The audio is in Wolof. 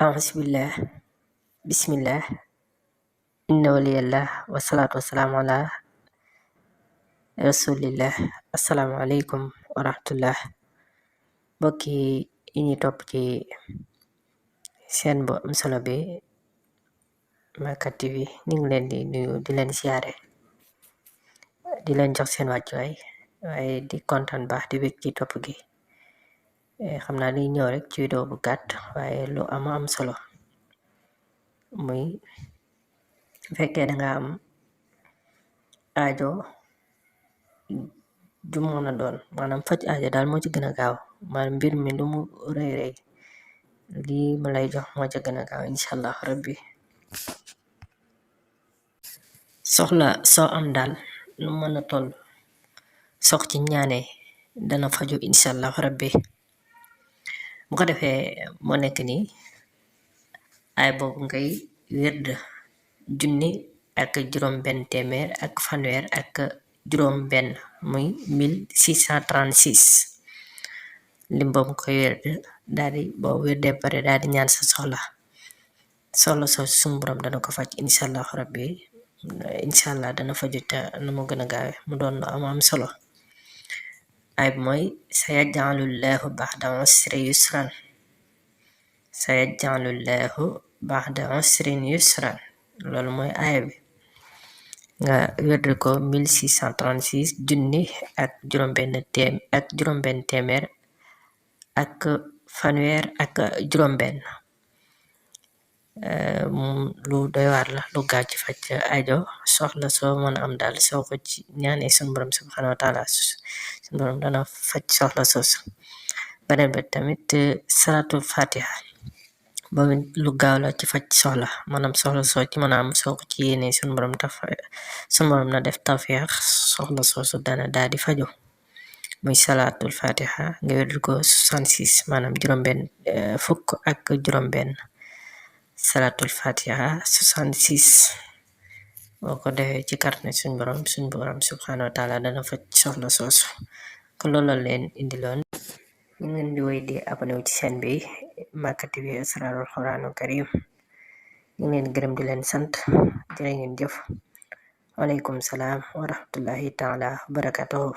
أعوذ بالله بسم الله إن ولي الله والصلاة والسلام على rasulillah. Asalaamaaleykum wa rahmatullah. Mbokki yi ñuy topp ci seen bu am solo bi Makka TV ñu ngi leen di nuyu di leen siyaare di leen jox seen wàccuwaay waaye di kontaan baax di bég ci topp gi. Xam naa ni ñëw rek ci vidéo bu gàtt waaye lu am solo muy fekkee danga am aajo ju mën a doon maanaam faj aajo daal moo ci gën a gaaw maanaam mbir mi lu mu rëy lii ma lay jox moo ci gën a gaaw incha allah rabbi. soxla soo am daal nu mën a toll sox ci ñaane dana faju incha allah rabbi. bu ko defee moo nekk nii ay boobu ngay wérd junni ak juróom benn téeméer ak fanweer ak juróom benn muy 1636 lim boobu nga koy wérd daal di boo wérdee pare daal di ñaan sa soxla soo suñu borom dana ko faj incha allah rabbi. incha allah dana faju te na mu gën a gaawe mu doon lu am solo. ay mooy sayaj'alullahu ba'da usri yusran sayaj'alullahu ba'da usrin yusran loolu mooy aaya bi nga wérd ko 1636 junni ak juróom benn téeméer ak fanweer ak juróom benn. Lu doy waar la lu gaaw ci faj aajo soxla soo mën a am daal soo ko ci ñaanee sunu borom subhanahu wa taala sunu borom dana faj soxla soosu. beneen bi tamit salatul fatiha boobu lu gaaw la ci faj soxla maanaam soxla soo ci mën a am soo ko ci yéenee sunu borom na def tawfeex soxla soosu dana daal di faju muy salatul fatiha nga wérdu ko 66 maanaam fukk ak juróom benn salatul fatiha 66 boo ko defee ci kàttanu suñ borom subhanahu wa taala dana faj soxla soosu. kon loolu leen indiloon ñu ngeen di woy di abonné ci seen bi Makka TV Asrarul Quranul Karim. ñu leen gërëm di leen sant jërë ngeen jëf. waaleykum salaam wa rahmatullahi taala wa barakatuhu.